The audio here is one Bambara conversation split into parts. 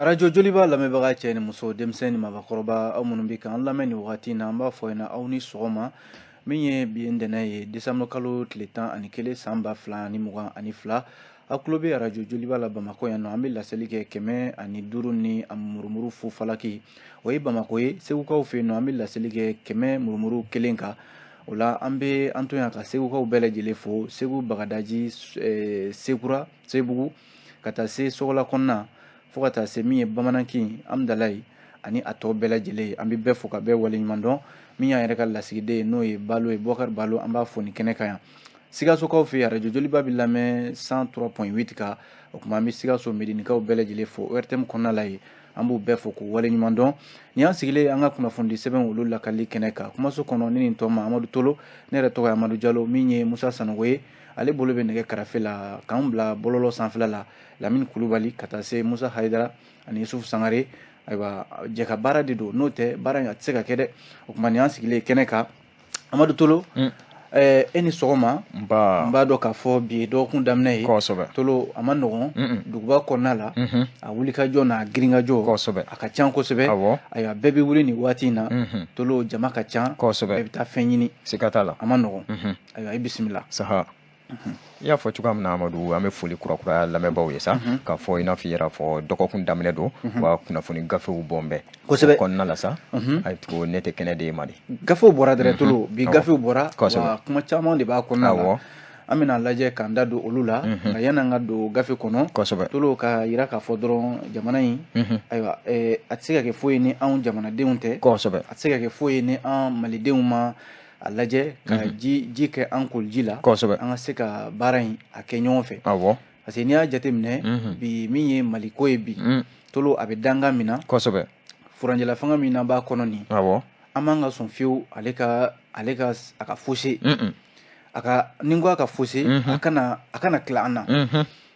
Arajo Joliba lamɛnbaga cɛ ni muso, denmisɛn ni mabakɔrɔba, aw minnu bɛ k'an lamɛn nin wagati in na, an b'a fɔ ɲɛna aw ni sɔgɔma. Min ye bi ye ntɛnɛn ye, décembre kalo tile 11 san 2022, aw tulo bɛ arajo Joliba la Bamakɔ yan nɔ. An bɛ laseli kɛ 105 ni a murumuru fu falaki, o ye Bamakɔ ye. Segukaw fɛ yen nɔ, an bɛ laseli kɛ 100.1 kan. O la an bɛ an to yan ka segukaw bɛɛ lajɛlen fo, Segu, Bagadaji, Sekura, Sebugu, ka taa se Sɔgɔla kɔnɔna, fo ka taa se min ye Bamanankin, Amudalayi ani a tɔ bɛɛ lajɛlen. An bɛ bɛɛ fo ka bɛɛ waleɲuman dɔn. Min y'an yɛrɛ ka lasigiden ye, n'o ye Balo ye, Bɔkari Balo, an b'a fo nin kɛnɛ kan yan. Sikasokaw fɛ yen, arajo Joliba bɛ lamɛn 103.8 kan. O tuma an bɛ Sikaso Medinikaw bɛɛ lajɛlen fo ORTM kɔnɔna la yen. An b'u bɛɛ fo k'u waleɲuman dɔn. Nin y'an sigilen an ka kunnafonidi sɛbɛn olu lakali kɛnɛ kan kumaso kɔnɔ ni nin tɔ ma Amadu Tolo. Ne yɛrɛ tɔgɔ ye Amadu Jalo. Min ye Musa Sanogo ye, ale bolo bɛ nɛgɛ karafe la k'an bila bɔlɔlɔ sanfɛla la, Lamini Kulubali, ka taa se Musa Hayidara ani Yusufu Sangare. Ayiwa, jɛ ka baara de don, n'o tɛ baara in a tɛ se ka kɛ dɛ. O tuma nin y'an sigilen kɛnɛ kan. Amadu Tolo, e ni sɔgɔma. N b'a dɔn k'a fɔ bi ye dɔgɔkun daminɛ ye. Tolo, a ma nɔgɔn duguba kɔnɔna la, a wulikajɔ n'a girinkajɔ a ka ca kosɛbɛ. Ayiwa, bɛɛ bɛ wuli nin waati in na. Tolo, jama ka ca, bɛɛ bɛ taa fɛn ɲini. Siga t'a la. A ma nɔgɔn. Ayiwa, i bisimila. Saha, i y'a fɔ cogoya min na Amadu, an bɛ foli kurakuraya lamɛnbaaw ye sa, k'a fɔ i n'a fɔ i yɛrɛ fɔ, dɔgɔkun daminɛ don wa, kunnafoni gafew bɔn bɛɛ kɔnɔna la sa. Ayi, ko ne tɛ kɛnɛ de ye ma de. Gafew bɔra dɛrɛ Tolo, bi gafew bɔra wa, kuma caman de b'a kɔnɔna la. An bɛna lajɛ k'an da don olu la. Nka yan'an ka don gafe kɔnɔ, Tolo, ka yira k'a fɔ dɔrɔn, jamana in, ayiwa, a tɛ se ka kɛ foyi ye ni anw jamanadenw tɛ. A tɛ se ka kɛ foyi ye ni an malidenw ma a lajɛ ka ji kɛ an koliji la, an ka se ka baara in a kɛ ɲɔgɔn fɛ. Parce que n'i y'a jateminɛ bi, min ye maliko ye bi, Tolo, a bɛ danga min na, furancɛla fanga min n'an b'a kɔnɔ nin, an man ka sɔn fiyewu ale ka a ka faussé. A ka ni ko a ka faussé, a kana tila an na,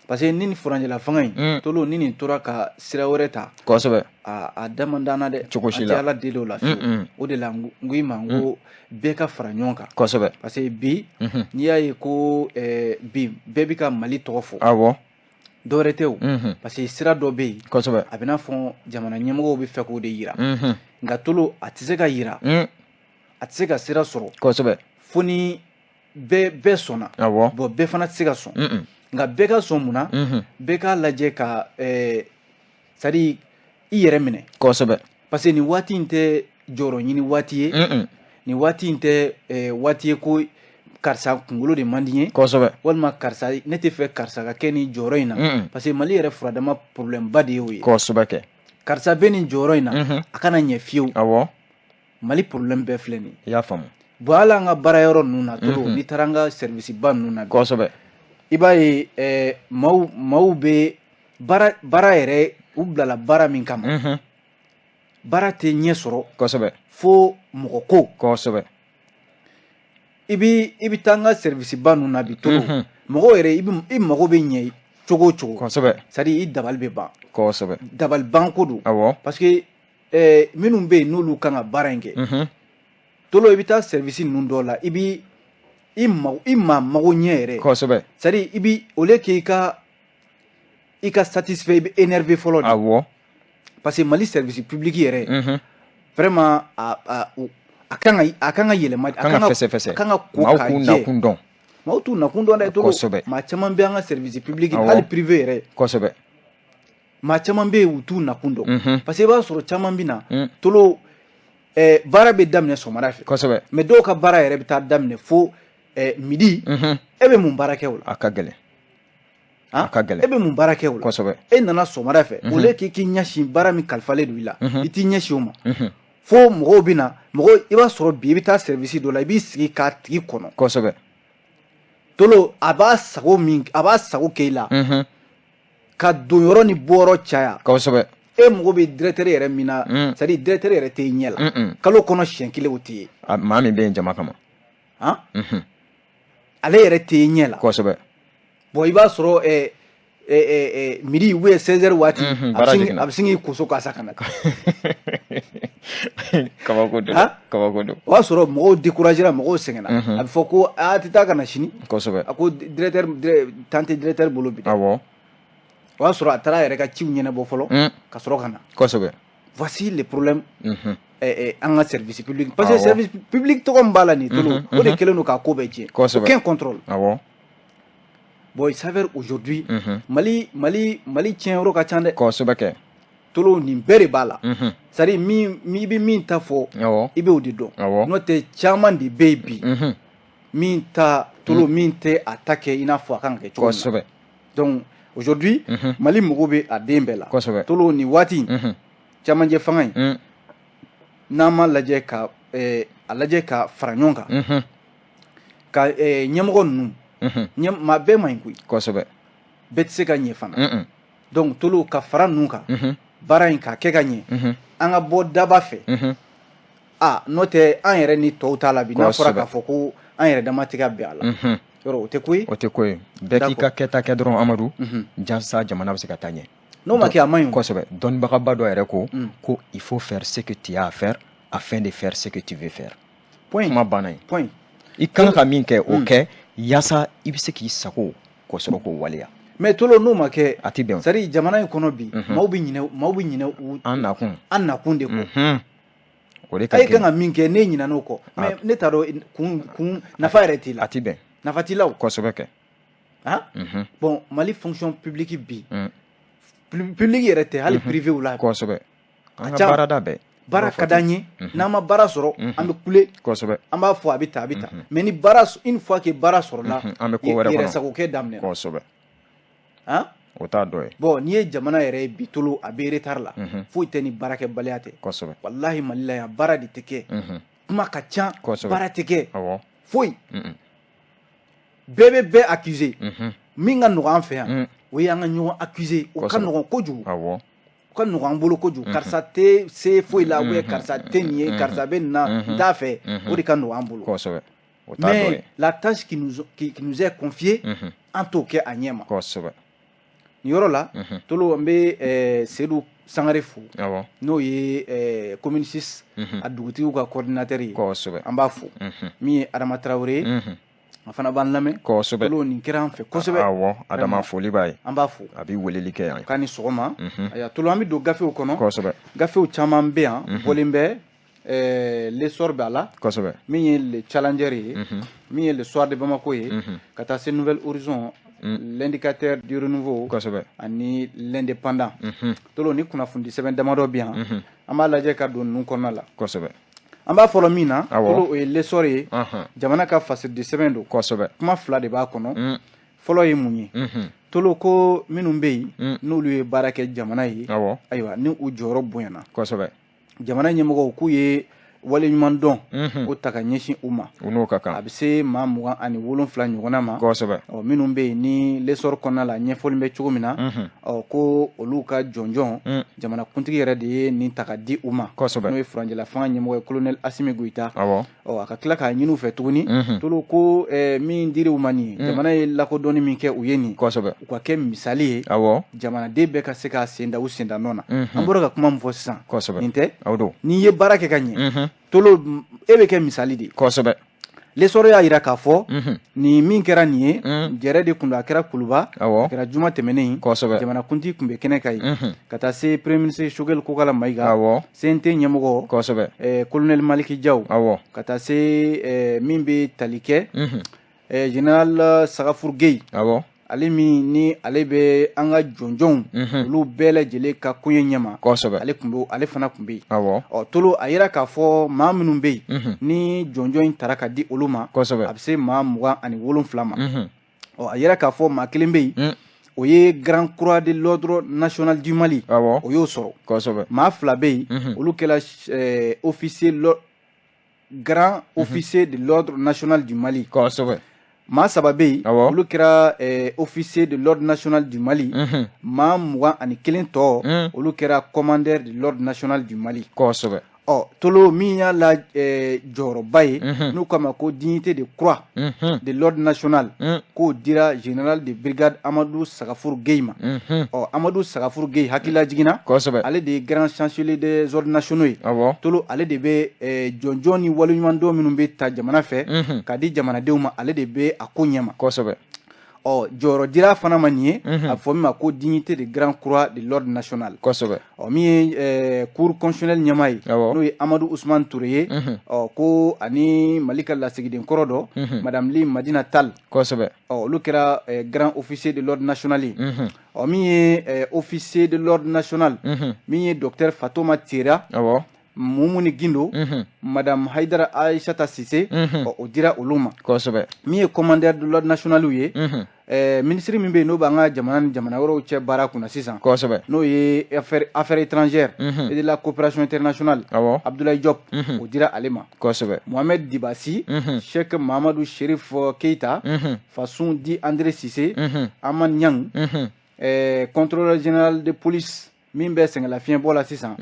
parce que ni nin furancɛla fanga in, Tolo, ni nin tora ka sira wɛrɛ ta, a da man d'an na dɛ. Cogo si la. An tɛ Ala deli o la fiyewu. O de la n ko i ma n ko bɛɛ ka fara ɲɔgɔn kan. Parce que bi, n'i y'a ye ko bi bɛɛ bɛ ka Mali tɔgɔ fɔ, dɔwɛrɛ tɛ o, parce que sira dɔ bɛ yen, a bɛ n'a fɔ jamana ɲɛmɔgɔw bɛ fɛ k'o de yira. Nka Tolo, a tɛ se ka yira, a tɛ se ka sira sɔrɔ fo ni bɛɛ sɔnna. Bon, bɛɛ fana tɛ se ka sɔn. Nka bɛɛ ka sɔn mun na? Bɛɛ k'a lajɛ ka c'est à dire i yɛrɛ minɛ. Parce que nin waati in tɛ jɔyɔrɔ ɲini waati ye. Nin waati in tɛ waati ye ko karisa kunkolo de man di n ye, walima karisa, ne tɛ fɛ karisa ka kɛ nin jɔyɔrɔ in na. Parce que Mali yɛrɛ furadama problème ba de ye o ye. Kosɛbɛ kɛ. Karisa bɛ nin jɔyɔrɔ in na, a kana ɲɛ fiyewu. Mali problème bɛɛ filɛ nin ye. I y'a faamu. Bon, hali an ka baara yɔrɔ ninnu na, Tolo, n'i taara an ka service ba ninnu na bi, i b'a ye maaw bɛ baara yɛrɛ, u bilala baara min kama, baara tɛ ɲɛ sɔrɔ fo mɔgɔ ko. I bɛ taa an ka service ba ninnu na bi, Tolo, mɔgɔw yɛrɛ, i mago bɛ ɲɛ cogo o cogo, c'est à dire i dabali bɛ ban. Dabali ban ko don. Parce que minnu bɛ yen, n'olu kan ka baara in kɛ, Tolo, i bɛ taa service ninnu dɔw la, i b'i i mago, i maa mago ɲɛ yɛrɛ, c'est à dire i bi, au lieu que i ka satisfait, i bɛ énervé fɔlɔ de. Parce que Mali service public yɛrɛ, vraiment, a kan ka yɛlɛma, a kan ka fɛsɛ-fɛsɛ. A kan ka ko maaw k'a k'u jɛ. Nakun dɔn. Maaw t'u nakun dɔn dɛ, Tolo. Maa caman bɛ an ka service public, hali privé yɛrɛ, maa caman bɛ yen, u t'u nakun dɔn. Parce que i b'a sɔrɔ caman bɛ na, Tolo, baara bɛ daminɛ sɔgɔmada fɛ, mais dɔw ka baara yɛrɛ bɛ taa daminɛ fo midi. E bɛ mun baara kɛ o la? A ka gɛlɛn. Han? A ka gɛlɛn. E bɛ mun baara kɛ o la? E nana sɔgɔmada fɛ, au lieu k'i k'i ɲɛsin baara min kalifalen don i la, i t'i ɲɛsin o ma, fo mɔgɔw bɛ na, mɔgɔw, i b'a sɔrɔ bi, i bɛ taa service dɔ la, i b'i sigi k'a tigi kɔnɔ. Tolo, a b'a sago min, a b'a sago kɛ i la, ka don yɔrɔ ni bɔyɔrɔ caya. E mago bɛ directeur yɛrɛ min na, c'est à dire directeur yɛrɛ tɛ i ɲɛ la. Kalo kɔnɔ siɲɛ kelen, o tɛ ye. Maa min bɛ yen jama kama. Han, ale yɛrɛ tɛ i ɲɛ la. Bon, i b'a sɔrɔ midi ou bien 16 heures waati, a bɛ baara sin jiginna. A bɛ sin k'i koso k'a sa ka na. Kabako don. Han? Kabako don. O y'a sɔrɔ mɔgɔw découragé ra, mɔgɔw sɛgɛnna. A bɛ fɔ ko a tɛ taa ka na sini. A ko directeur, temps tɛ directeur bolo bi dɛ. O y'a sɔrɔ a taara a yɛrɛ ka ciw ɲɛnabɔ fɔlɔ ka sɔrɔ ka na. Voici le problème. An ka service public, parce que service public tɔgɔ min b'a la nin, Tolo, o de kɛlen don k'a ko bɛɛ tiɲɛ. Aucun contrôle. Bon, il s'avère aujourd'hui, Mali tiɲɛ yɔrɔ ka ca dɛ. Kosɛbɛ kɛ. Tolo, nin bɛɛ de b'a la. C'est à dire, min i bɛ min ta fɔ, i b'o de dɔn. N'o tɛ, caman de bɛ yen bi min ta, Tolo, min tɛ a ta kɛ i n'a fɔ a kan ka kɛ cogo min na. Donc aujourd'hui, Mali mago bɛ a den bɛɛ la. Tolo, nin waati camancɛ fanga in, n'an ma lajɛ ka a lajɛ ka fara ɲɔgɔn kan ka ɲɛmɔgɔ ninnu, maa bɛɛ ma ɲi koyi. Bɛɛ tɛ se ka ɲɛ fana. Donc Tolo, ka fara ninnu kan, baara in k'a kɛ ka ɲɛ, an ka bɔ daba fɛ. A n'o tɛ, an yɛrɛ ni tɔw t'a la bi. N'a fɔra k'a fɔ ko an yɛrɛ dama tɛ ka bɛn a la, yɔrɔ o tɛ ko ye. O tɛ ko ye. Bɛɛ k'i ka kɛta kɛ dɔrɔn, Amadu, jasa jamana bɛ se ka taa ɲɛ. N'o ma kɛ, a man ɲi. Kosɛbɛ. Dɔnnibagaba dɔ yɛrɛ ko il faut faire ce que tu as à faire afin de faire ce que tu veux faire. Point. Kuma banna yen. Point. I kan ka min kɛ, o kɛ, yaasa i bɛ se k'i sago k'o sɔrɔ k'o waleya. Mais Tolo, n'o ma kɛ, a ti bɛn. C'est à dire, jamana in kɔnɔ bi, maaw bɛ ɲinɛ, maaw bɛ ɲinɛ u An nakun. An nakun de kɔ. O de ka. E kan ka min kɛ, ne ɲinɛ n'o kɔ, mais ne t'a dɔn kun nafa yɛrɛ t'i la. A ti bɛn. Nafa t'i la o. Kosɛbɛ kɛ. Han, bon, Mali fonction publique bi, public yɛrɛ tɛ, hali privé la. Kosɛbɛ, an ka baarada bɛɛ. Baara ka d'an ye. N'an ma baara sɔrɔ, an bɛ kule. An b'a fɔ a bɛ tan, a bɛ tan. Mais ni baara, une fois que baara sɔrɔla, an bɛ ko wɛrɛ kɔnɔ. Yɛrɛsagokɛ daminɛ. Han. O t'a dɔ ye. Bon, n'i ye jamana yɛrɛ ye bi, Tolo, a bɛ retard la. Foyi tɛ ni baarakɛbaliya tɛ. Walahi, Mali la yan, baara de tɛ kɛ. Kuma ka ca, baara tɛ kɛ foyi. Bɛɛ bɛ bɛɛ accuser. Min ka nɔgɔn an fɛ yan, o ye an ka ɲɔgɔn accuser. O ka nɔgɔn kojugu, o ka nɔgɔn an bolo kojugu. Karisa tɛ se foyi la, ou bien karisa tɛ nin ye, karisa bɛ nin na, n t'a fɛ. O de ka nɔgɔn an bolo. Mais la tâche qui nous est confiée, an t'o kɛ a ɲɛ ma. Nin yɔrɔ la, Tolo, n bɛ Seydou Sangare fo, n'o ye commune 6 a dugutigiw ka coordinateur ye. An b'a fo. Min ye Adama Tarawele ye, a fana b'an lamɛn. Tolo, nin kɛra an fɛ kosɛbɛ. Awɔ, Adama, foli b'a ye. An b'a fo. A bɛ weleli kɛ yan. K'a ni sɔgɔma. Ayiwa Tolo, an bɛ don gafew kɔnɔ. Gafew caman bɛ yan, bɔlen bɛ. L'Essor b'a la. Min ye Le Challenger ye, min ye Le Soir de Bamako ye, ka taa se Nouvel Horizon, l'Indicateur du Renouveau ani l'Indépendant. Tolo, ni kunnafoni sɛbɛn damadɔ bɛ yan, an b'a lajɛ ka don ninnu kɔnɔna la. An b'a fɔlɔ min na, Tolo, o ye L'Essor ye. Jamana ka fasiridi sɛbɛn don. Kuma fila de b'a kɔnɔ. Fɔlɔ ye mun ye, Tolo? Ko minnu bɛ yen, n'olu ye baara kɛ jamana ye, ayiwa, ni u jɔyɔrɔ bonyana, jamana ɲɛmɔgɔw k'u ye waleɲuman dɔn o ta ka ɲɛsin u ma. U n'o ka kan. A bɛ se maa 27 ɲɔgɔnna ma. Ɔ, minnu bɛ yen ni L'Essor kɔnɔna la, ɲɛfɔli bɛ cogo min na, ɔ, ko olu ka jɔnjɔn, jamanakuntigi yɛrɛ de ye nin ta ka di u ma, n'o ye furancɛla fanga ɲɛmɔgɔ ye, colonel Assimi Goïta. Ɔ, a ka tila k'a ɲini u fɛ tuguni, Tolo, ko min dir'u ma nin ye, jamana ye lakodɔnni min kɛ u ye nin, u ka kɛ misali ye, jamanaden bɛɛ ka se k'a sen da u sen da nɔ na. An bɔra ka kuma min fɔ sisan, nin tɛ? N'i ye baara kɛ ka ɲɛ, Tolo, e bɛ kɛ misali de ye. L'Essor y'a jira k'a fɔ nin min kɛra nin ye, jɛrɛ de kun don. A kɛra Kuluba, a kɛra juma tɛmɛnen. Jamanakuntigi tun bɛ kɛnɛ kan yen, ka taa se premier ministre Choguel Kokalla Maïga, CNT ɲɛmɔgɔ colonel Malick Diaw, ka taa se min bɛ tali kɛ général Sagafour Gueye, ale min ni ale bɛ an ka jɔnjɔnw olu bɛɛ lajɛlen ka koɲɛ ɲɛma. Ale tun bɛ, ale fana tun bɛ yen. Ɔ Tolo, a yira k'a fɔ maa minnu bɛ yen ni jɔnjɔn in tara ka di olu ma, a bɛ se maa 27 ma. Ɔ, a yira k'a fɔ maa kelen bɛ yen, o ye Grand Croix de l'Ordre national du Mali, o y'o sɔrɔ. Maa fila bɛ yen, olu kɛra officier, grand officier de l'Ordre national du Mali. Maa saba bɛ yen, olu kɛra officier de l'Ordre national du Mali. Maa 21 tɔ, olu kɛra commandeur de l'Ordre national du Mali. Ɔ Tolo, min y'a la jɔyɔrɔba ye, n'u k'a ma ko dignité de croix de l'Ordre national, k'o dira général de brigade Amadou Sagafour Gueye ma. Ɔ, Amadou Sagafour Gueye, hakilila jiginna, ale de ye grand chancelier des ordres nationaux ye. Tolo, ale de bɛ jɔnjɔn ni waleɲumandɔn minnu bɛ ta jamana fɛ k'a di jamanadenw ma, ale de bɛ a ko ɲɛma. Ɔ, jɔyɔrɔ dira fana ma nin ye, a bɛ fɔ min ma ko dignité de grand croix de l'ordre national. Ɔ, min ye cour constitutionnelle ɲɛmaa ye, n'o ye Amadu Usman Ture ye, ɔ, ko ani Mali ka lasigiden kɔrɔ dɔ, Madame Ly Madina Tall, ɔ, olu kɛra grand officier de l'ordre national ye. Ɔ, min ye officier de l'ordre national, min ye docteur Fatoma Tera, Mumuni Gindo, Madame Haidara Aïchata Sise, ɔ, o dira olu ma. Min ye commandeur de l'ordre national ye, ministre min bɛ yen, n'o b'an ka jamana ni jamana wɛrɛw cɛ baara kunna sisan, n'o ye affaires étrangères et de la coopération internationale, Abdoulaye Diop, o dira ale ma. Mohamed Dibasi, Cheikh Mahamadou Chérif Keita, Fasoun Di André Cissé, Aman Niang, contrôleur général de police min bɛ sɛgɛnlafiɲɛbɔ la sisan,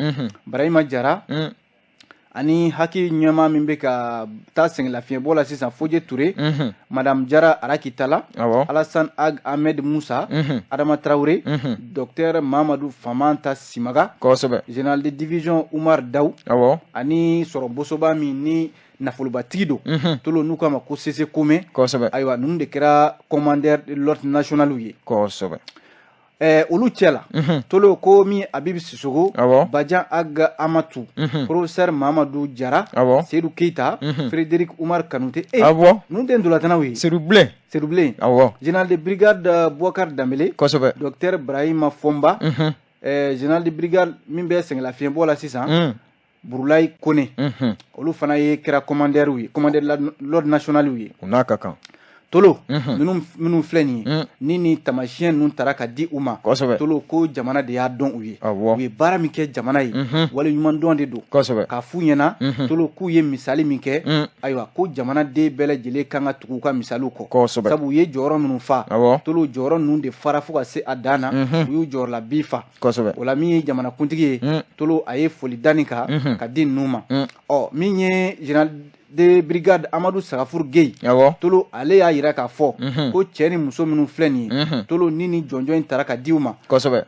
Brahima Jara, ani haki ɲɛmaa min bɛ ka taa sɛgɛnlafiɲɛbɔ la sisan, Fodje Touré, Madame Jara Arakitala, Alassane Ag Ahmed Moussa, Adama Traoré, docteur Mamadou Famanta Simaga, général de division Oumar Daou, ani sɔrɔ bosoba min ni nafolobatigi don, Tolo, n'u k'a ma ko Sese Kome. Ayiwa, ninnu de kɛra commandeur de l'ordre national ye. Olu cɛ la, Tolo, ko min Habib Sissoko, Bajan Ag Amatou, professeur Mamadou Jara, Seydou Keita, Frédéric Oumar Kanouté. Ninnu tɛ ntolatanaw ye. Seydou Bilen. Seydou Bilen. Général de brigade Boubacar Dambélé, docteur Brahima Fomba, général de brigade min bɛ sɛgɛnlafiɲɛbɔ la sisan, Burulayi Kone, olu fana ye kɛra commandeur ye, commandeur l'ordre national ye. U n'a ka kan. Tolo, ninnu minnu filɛ nin ye, ni tamasiyɛn ninnu taara ka di u ma, Tolo, ko jamana de y'a dɔn u ye. U ye baara min kɛ jamana ye, waleɲuman dɔn de don. K'a f'u ɲɛna, Tolo, k'u ye misali min kɛ, ayiwa, ko jamanaden bɛɛ lajɛlen kan ka tugu u ka misaliw kɔ, sabu u ye jɔyɔrɔ minnu fa, Tolo, jɔyɔrɔ ninnu de fara fo ka se a dan na, u y'u jɔyɔrɔla bi fa. O la, min ye jamanakuntigi ye, Tolo, a ye foli da nin kan ka di ninnu ma. Ɔ, min ye général de brigade Amadou Sagafour Gueye, Tolo, ale y'a yira k'a fɔ ko cɛ ni muso minnu filɛ nin ye, Tolo, ni jɔnjɔn in taara ka di u ma,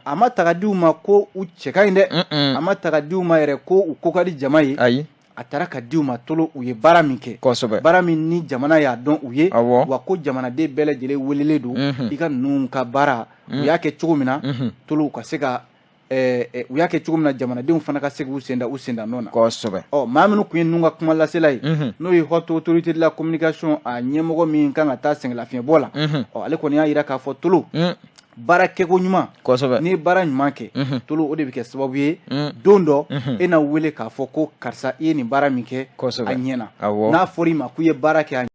a ma ta ka di u ma ko u cɛ ka ɲi dɛ, a ma ta ka di u ma yɛrɛ ko u ko ka di jama ye. Ayi. A taara ka di u ma, Tolo, u ye baara min kɛ, baara min ni jamana y'a dɔn u ye, wa ko jamanaden bɛɛ lajɛlen welelen don i ka ninnu ka baara, u y'a kɛ cogo min na, Tolo, u ka se ka u y'a kɛ cogo min na, jamanadenw fana ka se k'u senda u senda nɔ na. Ɔ, maa minnu tun ye ninnu ka kuma lasela ye, n'o ye Haute Autorité de la communication, a ɲɛmɔgɔ min kan ka taa sɛgɛnlafiɲɛbɔ la, ɔ, ale kɔni y'a yira k'a fɔ, Tolo, baara kɛko ɲuman, n'i ye baara ɲuman kɛ, Tolo, o de bɛ kɛ sababu ye don dɔ e na wele k'a fɔ ko karisa, i ye nin baara min kɛ, a ɲɛna. N'a fɔra i ma k'i ye baara kɛ a